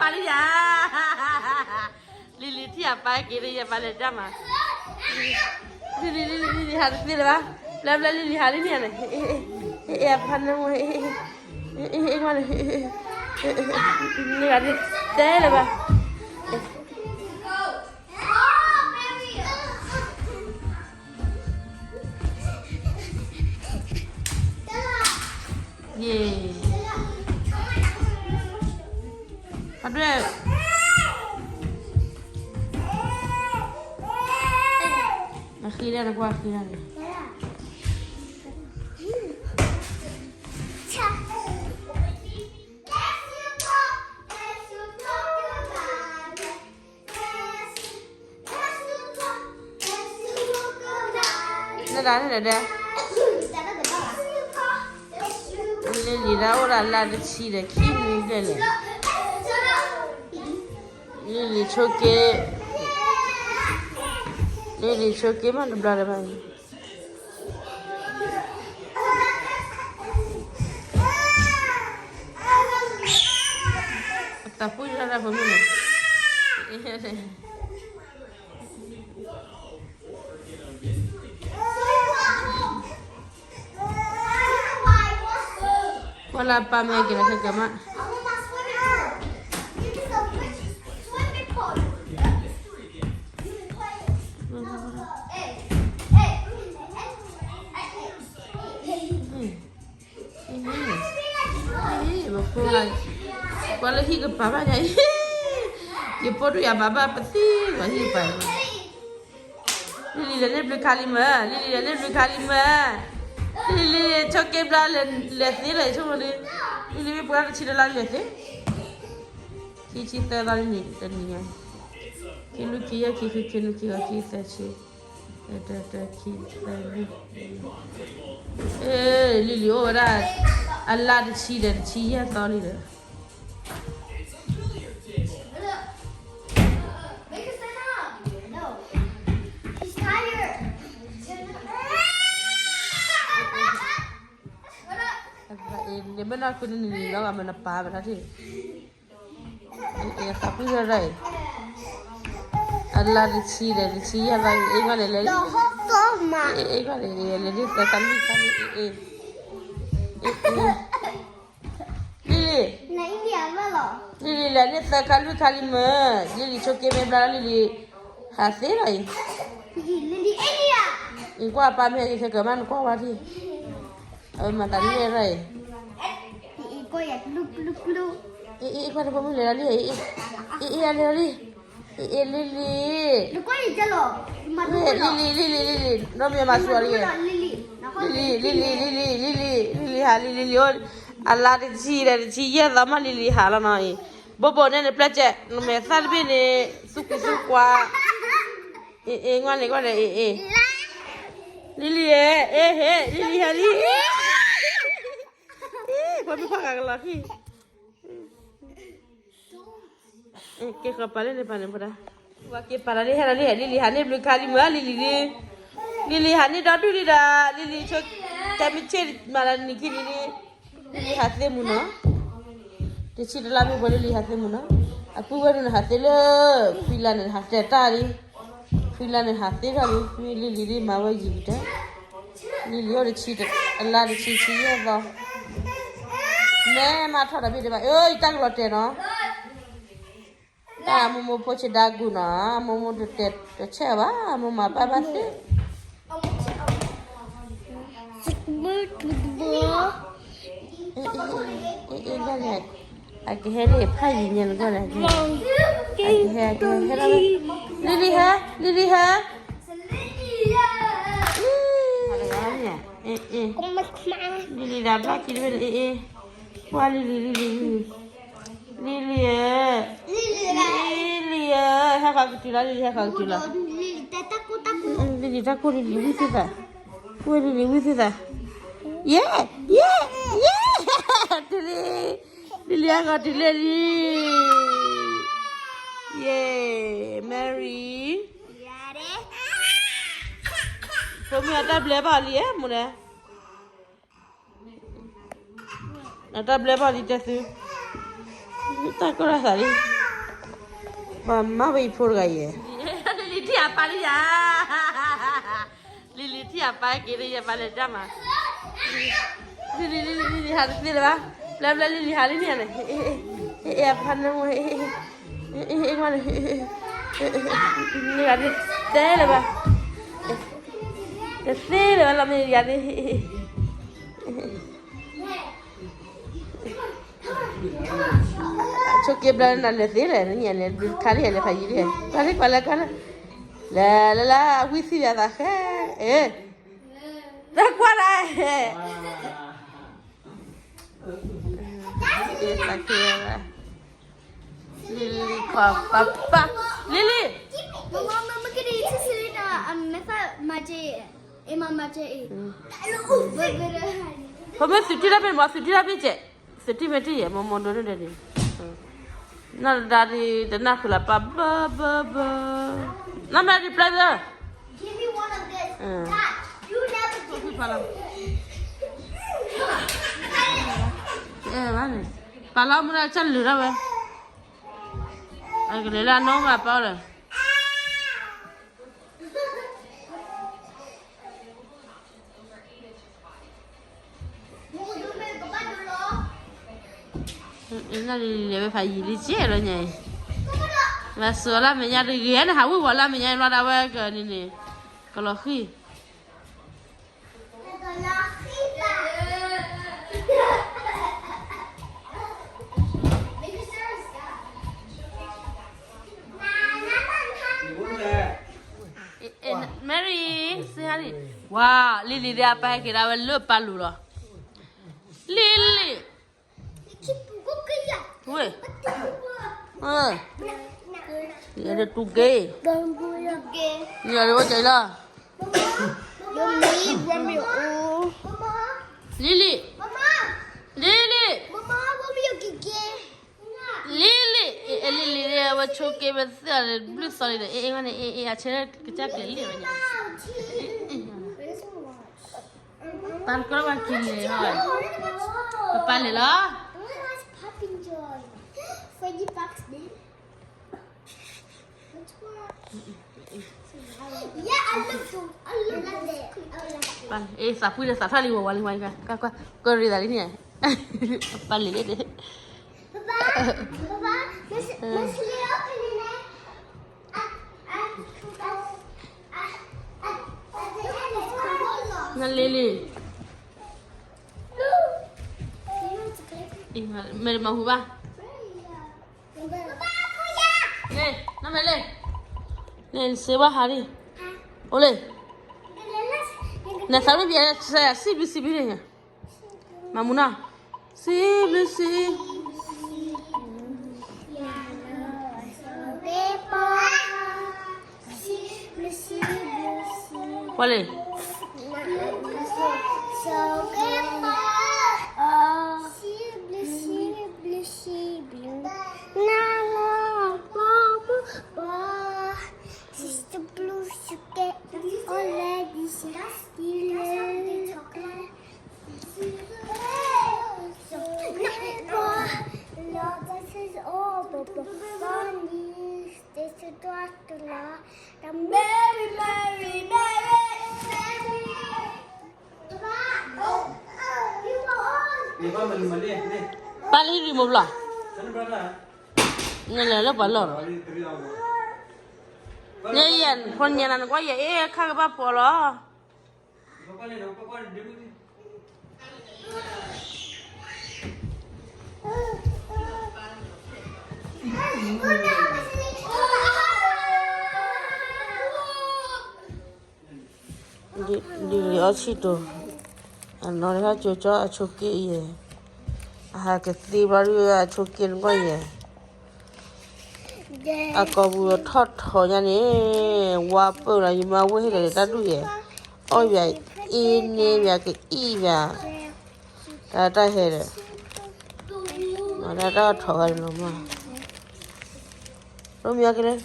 ပၢ်လံယၤ, လံၤလံၤထံၣ်အပၢ်က့ၤလၢယပၢ်လဲၤတၢ်မး, လံၤလံၤလံၤလံၤလံၤဟးတသ့လၢၤဘၣ်, ဘျဲဘျဲလံၤလံၤဟးလံန့ၣ်န့ၣ်, ဟ့ၣ်အပၢ်န့ၣ်, ဟ့ၣ်, ဟ့ၣ်, ဟ့ၣ်, ဟ့ၣ်, ဟ့ၣ်, ဟ့ၣ်, ဟ့ၣ်, ဟ့ၣ်, ဟ့ၣ်, ဟ့ၣ်, ဟ့ၣ်, ဟ့ၣ်, ဟဒွဲၣ်, အဃံဒၣ်နကွၢ်ဃံဒၣ်န့ၣ်, နဒၣ်န့ၣ်ဒီး, လံၤလံၤဒၣ်အိၣ်ဒၣ်လါတဆံဒီးခံနွံဘျဲၣ်လဲၣ်, လံၤလံၤဆိက့, လံၤလံၤဆိက့မးတဘျီဒီးဘၣ်, အသးပှံၢ်တၢ်ဖိမုၣ်န့ၣ် ကွၢ်လၢပၢ်မ့ၢ်ဟဲက့ၤလီၤခဲကၢၤမး, ကွၢ်လၢဟံၣ်ကပၤဘၣ်ညါအံၤ, ယပိာ်ဒုးယၤဘၣ်ဘၣ်ပသံကွၢ်ဟံၣ်ကပၤ, လံၤလံၤလဲၤန့ၢ်ဘျုးခါလံမၢ်, လံၤလံၤလဲၤန့ၢ်ဘျုးခါလံမၢ်, လံၤလံၤဆိက့ဘျါလဲၤသ့လၢယဆိကမိၣ်ဒီး, လံၤလံၤမ့ၢ်ပှၤတဆံတလါလဲၤသ့, ခံဆံသၢသီလံန့ၣ်တနံၤညါ, ခံလွံၢ်ခံယဲၢ်ခံဃုခံနွံခံဂီၤခံသၢဆံ, တၢတၢခံသၢလွံၢ်, လံၤလံၤအိၣ်ဝဲဒၣ် အလါတဆံဒီးတဆံယဲၢ်သီလံဒီး နမ့ၢ်နီၢ်ခိနနံၤလီၤဂၤမ့ၢ်နပာ်ဝဲဒၣ်ထံၣ်, သးပှံၢ်ရၢ်ရၢ်အံၤ, အလါတဆံဒီးတဆံယဲၢ်သီအံၤ အ့ၣ်ကွၢ်န့ၣ်လဲၤ, အ့ၣ်ကွၢ်န့ၣ်လဲၤန့ၢ်သၢခါလွံၢ်ခါန့ၣ်, အ့ၣ်, လံၤလံၤ, လံၤလံၤလဲၤန့ၢ်သၢခါလွံၢ်ခါလံမၢ်, လံၤလံၤဆိက့မ့ၢ်ဘျါလီၤ လံၤလံၤဟးသ့လီၤအံၤ, နကွၢ်ပၢ်မ့ၢ်ဟဲက့ၤခဲကၢၤမး နကွၢ်ဝဲထံၣ်, အဝဲမၤသးလၢလဲၣ်ရၢ်အံၤ, အ့ၣ်ကွၢ်န့ၣ် ဖိမုၣ်လဲၤလီၤလံ, အ့ၣ်အ့ၣ်အလဲၤလီၤလံ, အ့ၣ်အ့ၣ်လံလံ, လံလံ, လံလံ, လံလံ, ဒီးမ့ၢ်မၤစှၤလံ, လံလံ, လံလံ, လံလံ, လံလံ, လံလံဟးလံ, လံလံအိၣ်, အလါတဆံဒီးတဆံယဲၢ်သီမး လံလံဟးလီၤနီၤအံၤ, ဘိဘိန့ၣ်နပျဲၢ်ကဲ, နမဲာ်သၣ်တဘ့ၣ်န့ၣ် သူၣ်ကံၤသူၣ်ကွါ, အ့ၣ်အ့ၣ်ကွၢ်န့ၣ်ကွၢ်န့ၣ် အ့ၣ်အ့ၣ်, လံလံဧၢ, အ့ၣ်ဟ့ၣ်, လံလံဟဲလံ, ပှၤမ့ၢ်ကွၢ်ဂၤကလီၤဃံၣ် ကဲဃီပာ်လၢန့ၣ်ပာ်န့ၣ်ပဒၣ်, ဝဲက့ၤပာ်လီၤလံဟဲလီၤလံ, လံလံဟးန့ၢ်ဘျုးခါလံမၢ်, လံလံလံ, လံလံဟးန့ၢ်ဒီဒူၣ်လံဒီး လံလံဆိ, တၢ်မ့ၢ်ဆ့ၣ်မၤလၢနံၤခံနံၤလံ, လံလံဟးသ့မူနီၤ, တဆံတလါမ့ၢ်ပှဲၤလၢလံဟးသ့မူနီၤ, အပုၢ်ဝဲဒၣ်န့ၣ်ဟးသ့လၢ, ခွံလါန့ၣ်ဟးသဲတၢ်လံ, ခွံလါန့ၣ်ဟးသ့ထီၣ်လံ, မ့ၢ်လံလံလံမၤဝဲယံၤကတၢၢ်, လံလံအိၣ်တဆံ, အလါတဆံဆံယဲၢ်သီ နဲမၤထီၣ်ဒီးဘ့ၣ်ဒဲးဘၣ်, အၢ ယတၢ်ကလီၤတဲာ်နီၤ, တၢ်မိၢ်မိၢ်ဖိဆံးဒါကူနီၤ, မိၢ်မိၢ်တတဲာ်တဆဲးဘၣ်, မိၢ်မၤဘၣ်ဘၣ်သ့, အ့ၣ် အ့ၣ် အ့ၣ် အ့ၣ် အကဟဲလၢဖးယံၤညါနကွၢ်န့ၣ်, အကဟဲ အကဟဲ ဟဲလီၤ, လံလံဟဲ, လံလံဟဲ လံလံဒီးဘျီခံတဘ့ၣ်န့ၣ် အ့ၣ် အ့ၣ်, ကွၢ်လံလံလံလံလံ, လံလံဧၢ, လံလံဧၢ, ဟဲဃီကတုၤလီၤ, လံလံဟဲဃီကတုၤလီၤ, လံလံတၢ်ကိၢ် လံလံဝံၣ်သ့ၣ်သး, ဝဲလံလံဝံၣ်သ့ၣ်သး, ယဲ, ယဲ, ယဲ, တုၤလံ, လံလံဟဲဃီတုၤလံလံ, ယဲ, Mary ဖိမုၣ်အတၢ်ဘျဲဘၣ်လံဧါ မိၢ်န့ၣ်, အတၢ်ဘျဲဘၣ်လံတဲသု, တၢ်ကီတၢ်သးလံ, ပှၤမၤဝဲအံၤဖိတဂၤအံၤ, လံၤလံၤထံၣ်အပၢ်လံယၤ, လံၤလံၤထံၣ်အပၢ်က့ၤလံယပၢ်လဲၤတၢ်မး, လံၤလံၤလံၤလံၤလံၤဟးတသ့လၢၤဘၣ်, ဘျဲဘျဲလံၤလံၤဟးလံန့ၣ်န့ၣ်, အ့ၣ်အ့ၣ်အဖါနၢမူ, အ့ၣ်အ့ၣ်အ့ၣ်မးန့ၣ်, မ့ၢ်ဂၤဒ်တဲလၢၤဘၣ်, တသ့လၢၤဘၣ်လီၤမ့ၢ်ဂၤဒ် ဆိက့ဘျီနၤလဲၤသ့လဲၣ် နညါလဲၤခါလံလဲၤဖးယံၤလံ, ကွၢ်လံကွၢ်လၢကွၢ်လၢ, လဲၤလၢလၢအဝံသံယၤသးဃဲ, တၢ်ကွၢ်ဒၣ်, သးက့, လံၤလံၤခီပပၢ်, လံၤလံၤ, Mama, mama, can you just sit in a, a method magic? Emma magic. ဖိမ့ၢ်သုးတံၢ်တၢ်ဖ့ၣ်မ့ၢ်သုးတံၢ်တၢ်ဖ့ၣ်ကဲး, သုးတံၢ်မ့ၢ်တံၢ်ယဲၢ် မိၢ်မိၢ်ဒိၣ်ဒိၣ်ဒဲးန့ၣ်, နီၢ်ဒၣ်ဒံးတနၢ်ဃုာ်လၢပၢ်ဘၢဘၢဘၢ, နီၢ်မ့ၢ်ဒံးပျဲၢ်သၢ, ပာ်လီၤမူဒါကလုာ်ဒၣ်ဝဲ, အကလဲၤလၢအနီၢ်မးပၢ်လၢ လဲၤဝဲဖးယံၤလံကဲလီၤညါအံၤ, မၤစၢၤလၢမဲာ်ညါတဂ့ၤန့ၣ် ဟးဝံၣ်ဝီၤလၢမဲာ်ညါလီၤဒၣ်ဝဲကန့ၣ်န့ၣ်, ကလီၤဃံၣ် Mary, say hi. ဝါ, လံၤလံၤဒ်အပၢ်ဟဲက့ၤဒၣ်ဝဲလၢပၢ်လူၤလီၤ, လံၤလံၤ, ဝဲ, ယၤဒ်တူၢ်က့, ယၤဒ်ဝဲကလီၤ, လံၤလံၤ, လံၤလံၤ, လံၤလံၤ, လံၤလံၤ, အဝဲဆိက့ဝဲသ့ၣ်ဘျုးသီလံဒီး အ့ၣ်အ့ၣ်ဝဲန့ၣ် အ့ၣ်အ့ၣ် အဆၢကစၢ်ကျဲၤလံဝဲန့ၣ်, ပၢ်တကြၢးဘၣ်က့ၤလဲၤဟီ, ပပၢ်လဲၤလီၤ, ပၢ်, အ့ၣ် သးပှံၢ်ဒီးသးထီၣ်လံဝဲဝဲလံဝဲ, ကွၢ်ကွၢ် ကီၢ်ရ့ၣ်သးလံန့ၣ်, ပၢ်လဲၤလံဒီး နလ့လံ, မ့ၢ်တမၤဟူဘၣ်, န့ၣ် နမ့ၢ်လ့, န့ၣ် စ့ဘၣ်ဟးလံ, အိၣ်လံ, နသးမ့ၢ်ပျဲ စံးဘျုးစံးဘျုးန့ၣ်, မၤမူနီၤ, စံးဘျုးစံး ကွၢ်လံ, ပၢ်လံ remote လီၤ, နလဲၤလၢပှၤလီၢ်လီၤ, နယဲၢ် ဖိညါနၤ နကွၢ်ယဲၢ် အ့ၣ် ခါကဘၣ်ဖီလီၤ. ဒ်လံအီၣ်ဆံၣ်တိၤ, အနီၢ်တခါကၠိကၠီအဆိးက့ယဲၢ်, အဟးကသ့ဘျီဒုးအဆိးက့နကွၢ်ယဲၢ်, အကိာ်ပူၤထီၣ်ထီညါန့ၣ်, ဝါပၢၢ်လီၤ ယမါဝ့ၢ်ဟ့ၣ်လီၤတၢ်ဒူၣ်ယဲၢ်, အီၣ်ယၤအ့န့ယၤ ကအံၣ်ယၤ, တၢ်တၢ်ဟဲဒီး, မၤတၢ်ထီၣ်ဂၤန့ၣ်လီၤမး, ရိမ့ၤအကလဲၣ်,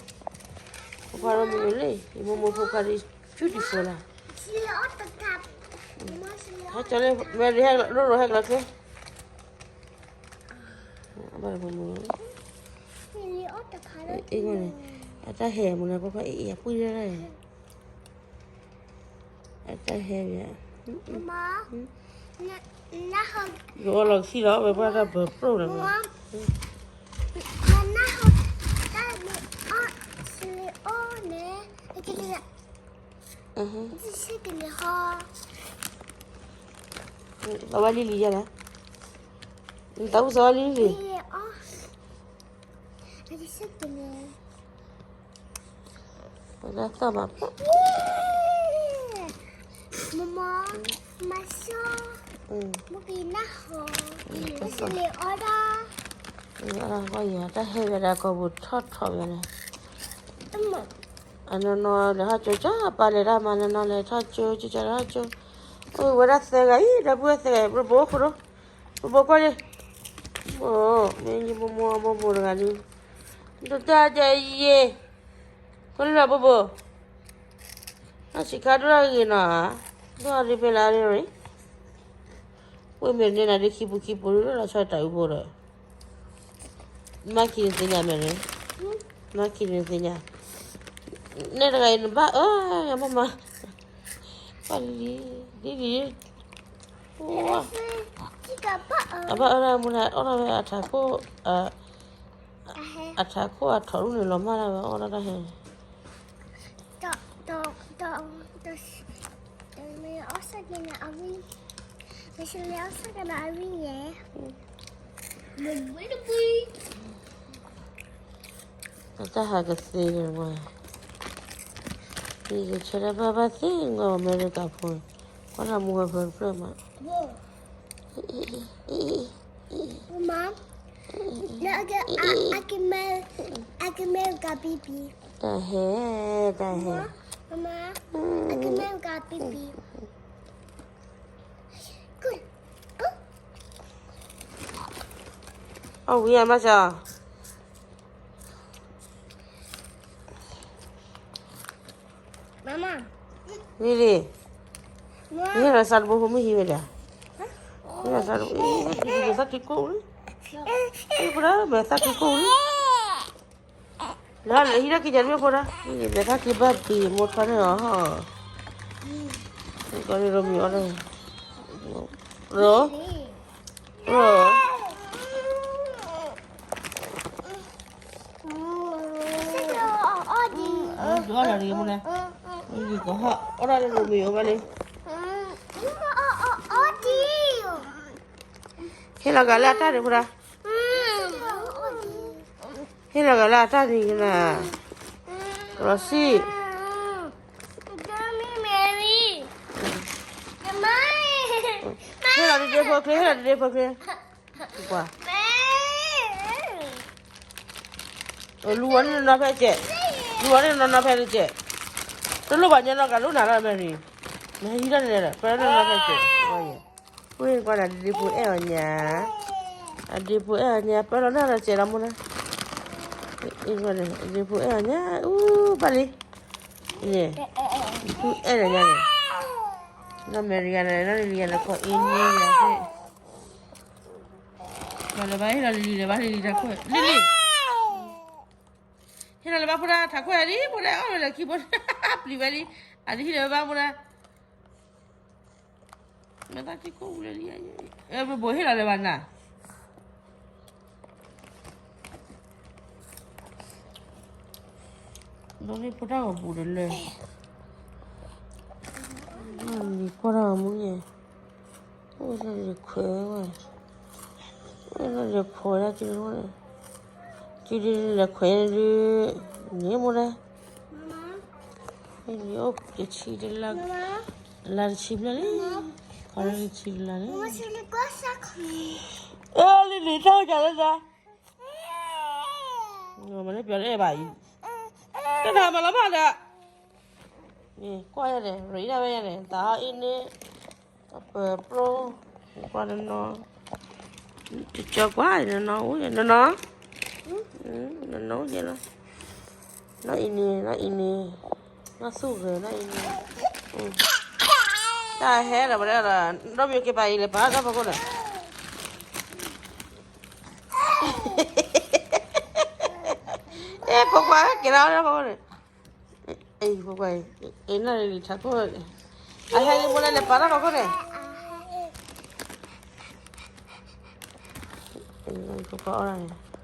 ဖိခွါရိမ့ၤန့ၣ်လံ, ယမိၢ်မိၢ်ဖိခွါဒ် beautiful လီၤ, ဟဲကၠီလၢ မ့ၢ်ဒ်ဟဲကလီၤ ရိရိဟဲကလီၤကျဲ ဘၣ်လၢပမိၢ်, အ့ၣ်န့ၣ်, အတၢ်ဟဲမနုၤ ကွၢ်ကွၢ် အ့ၣ်အံၤ အပှံၢ်ဒၣ်ဒၣ်အံၤ, အတၢ်ဟဲဝဲ, ယအီၣ်လီၤခံလီၤ ဝဲပှၢ်တၢ်ပၢၤပြိၣ်လီၤ, အဝဲလံလံယဲလၢ, တၢ်အူစီလံလံ, ပသၣ်မး, မမ, မဆိ, မုၢ်ကနၣ်ဟီ, မုၢ်ကလံၤအီၣ်ဒၣ်, တၢ်ဟဲဝဲဒၣ်ကိာ်ပူၤထီၣ်ထီၣ်ဝဲန့ၣ်, အနီၢ်နီၢ်လဲၤထီၣ်ကၠိ ကၠီပၢ်လဲၤတၢ်မၤ နီၢ်နီၢ်လဲၤထီၣ်ကၠိ ကၠီကၠီလဲၤထီၣ်ကၠိ, အိၣ်ဝဲဒၣ်သၢဂၤအံၤ ဒီပုၢ်ဝဲၢ်သၢဂၤအံၤ ပဘိၣ်ခိၣ်ဒိၣ်, ပဘိၣ်ကွၢ်လံ, အိၣ် မ့ၢ်ယမိၢ်မိၢ်အမိၢ်မိၢ်တဂၤဒုး, ဒိၣ်တၢ်ဒ်အံၤ, ကွၢ်လံလီၤ ဘိၣ်ဘိၣ်, အစံးခါဒိၣ်တၢ်ဂ့ၤနီၤ, ဒိၣ်အီၤဒ်ဖဲလၢအရ့ရ့, ဝ့ၢ်မ့ၢ်န့ၢ်နၤဒ်ခံပူၤခံပူၤဒုး လီၤဆီတၢ်အူဘိၣ်ဒီး မၤခံန့ၣ်သ့ၣ်ညါမဲာ်န့ၣ်, မၤခံန့ၣ်သ့ၣ်ညါ, နဲတဂၤအံၤနဘၣ်အၢ, မၤမၤ, ပှၤလံ, လံလံ, အဘၣ်အၢဒၣ်မူဒၣ် အီၣ်ဒၣ်ဝဲအထးခိၣ်, အထးခိၣ်အထီၣ်ရူၣ်န့ၣ်လီၤမၢ်ဒၣ်ဝဲ အီၣ်ဒၣ်တၢ်ဟဲ အတၢ်ဟးကသ့ဝဲ, ယကဆၢထၢၣ်ဘၣ်ဘၣ်သ့ၣ်နီၣ်အမဲရကၤဖိ, ကွၢ်နမူဝဲဖျၢၣ်တဖျၢၣ်မး, မ, အကမဲ, အကမဲကၤပံပံ, တၢ်ဟဲ, တၢ်ဟဲ, မ, အကမဲကၤပံပံ. အီၣ်ဝံၤအမါစၢ်, လံလံ, နဟ့ၣ်လီၤသးတဘိဖိမ့ၢ်ဟံးဝဲဒၣ်, နဟ့ၣ်လီၤသးတဘိ, သးတံၢ်ကိၣ်လံ, ပဒၣ်မဲာ်သးတံၢ်ကိၣ်လံ. လၢဟံးထီၣ်က့ၤယၤတမ့ၢ်ဖိဒၣ်, မဲာ်သးက့ၤဘၣ်ပံၤမိၢ်ထီန့ၣ်လီၤ, ကီန့ၣ်ရိမံၤအီၣ်လၢ, ရိ, ရိ, အီၣ်ဒၣ်လံမ့ၢ်လဲၣ်, အီၣ်ဒၣ်လၢရိမံၤအီၣ်ဘၣ်လံ, ဟ့ၣ်လီၤဂာ်လၢအတၢ်န့ၣ်ဖိဒၣ်, ဟ့ၣ်လီၤဂာ်လၢအတၢ်န့ၣ်ကနၤ, ကလီၤစံၣ်, ဟ့ၣ်လီၤတဒ့ဖိချ့ ဟ့ၣ်လီၤတဒ့ဖိချ့, ကွၢ်, လူၤဝဲန့ၣ်နီၢ်ဖဲစဲး, လူၤဝဲန့ၣ်နီၢ်နီၢ်ဖဲတစဲး, တလိၣ်ဘၣ်ညါနီၢ်ကလူးနၤလီၤမဲာ်ရံ, နဟံးထီၣ်န့ၣ်ဒီး ပၢလီၤန့ၣ်နီၢ်ဖဲစဲး, ဝဲကွၢ်နၤ ဒဒ့ဖိအဲၣ်အီၤညါ, အဒ့ဖိအဲၣ်အီၤညါ ပၢလီၤန့ၣ်ဒီးစဲးလီၤမူနၤ, ဒဒ့ဖိအဲၣ်အီၤညါ အူဘၣ်လံ, န့ၣ်, ဒဒ့ဖိအဲၣ်လီၤညါန့ၣ်, နီၢ်မဲာ်ရံယၤန့ၣ် နီၢ်လံၤလံၤယၤန့ၣ် ခီအ့န့ၣ်ယၤသ့ၣ်, ဘၣ်လၢၤဘၣ် ဟ့ၣ်လီၤလံၤလံၤလၢၤဘၣ် လံၤလံၤတၢ်ခွဲး လံၤလံၤ ဟ့ၣ်လီၤလၢၤဘၣ်ဖိဒၣ် ထးခွဲးဒ် ဖိဒၣ်အီၣ်လၢခံဖိ ပျံၤဝဲလံ အတဟ့ၣ်လၢၤဘၣ်ဖိဒၣ် မ့ၢ်သးထံခိၣ်ဝူလၢလံ ဘိဟ့ၣ်လီၤလၢၤဘၣ်နၤ ဒီးန့ၣ်ဖိတၢ်ဂီၤပူၤတလၢ မ့ၢ်ကွၢ်တၢ်ဂီၤမူန့ၣ် အိၣ်လၢလဲၤခွဲးဝဲ အိၣ်လၢလဲၤခွဲးဒၣ်က့ၤဝဲ က့ၤဒ်လဲၤခွဲးဒ် န့ၣ်မိၢ်ဒၣ် အိၣ်ကဆံတလၢ လါတဆံဘျဲၣ်လံ ခီလၢတဆံတလၢလံ အၢ လံလံ တၢ်ကလၢသး မၤလၢပျီလၢအဲၣ်ဘၣ်အံၤ တၢ်မၤလီၤဘၣ်ဒီး ကွၢ်ယၤန့ၣ် ရံဒၣ်ဝဲယၤန့ၣ် တၢ်အီၣ်အ့ၣ်န့ၣ် ပၢၤပျိ ကွၢ်နနီၤ တကၠီကွၢ်နနီၤ အိၣ်ယၤ နနီၤ နနီၤ အိၣ်ယၤလီၤ နီၢ်အံၤန့ၣ် နီၢ်အံၤန့ၣ် နီၢ်သူၣ်ဂဲၤ နီၢ်အံၤန့ၣ် တၢ်ဟဲလီၤ ပှၤလၢ ဒီးမ့ၢ်က့ၤပာ်အံၤလဲၤပာ်တၢ်ဖီခိၣ်ဒီး ဖိခွါကဲထီၣ်အီၣ်တၢ်ဖီခိၣ်န့ၣ်, ဖိခွါ, အ့ၣ် နၢ်ရံၣ်လံထးခိၣ်, အဟဲလံမိၢ်လၢလဲၤပာ်တၢ်ဖီခိၣ်န့ၣ်, ဖိခွါအီၣ်တၢ်န့ၣ်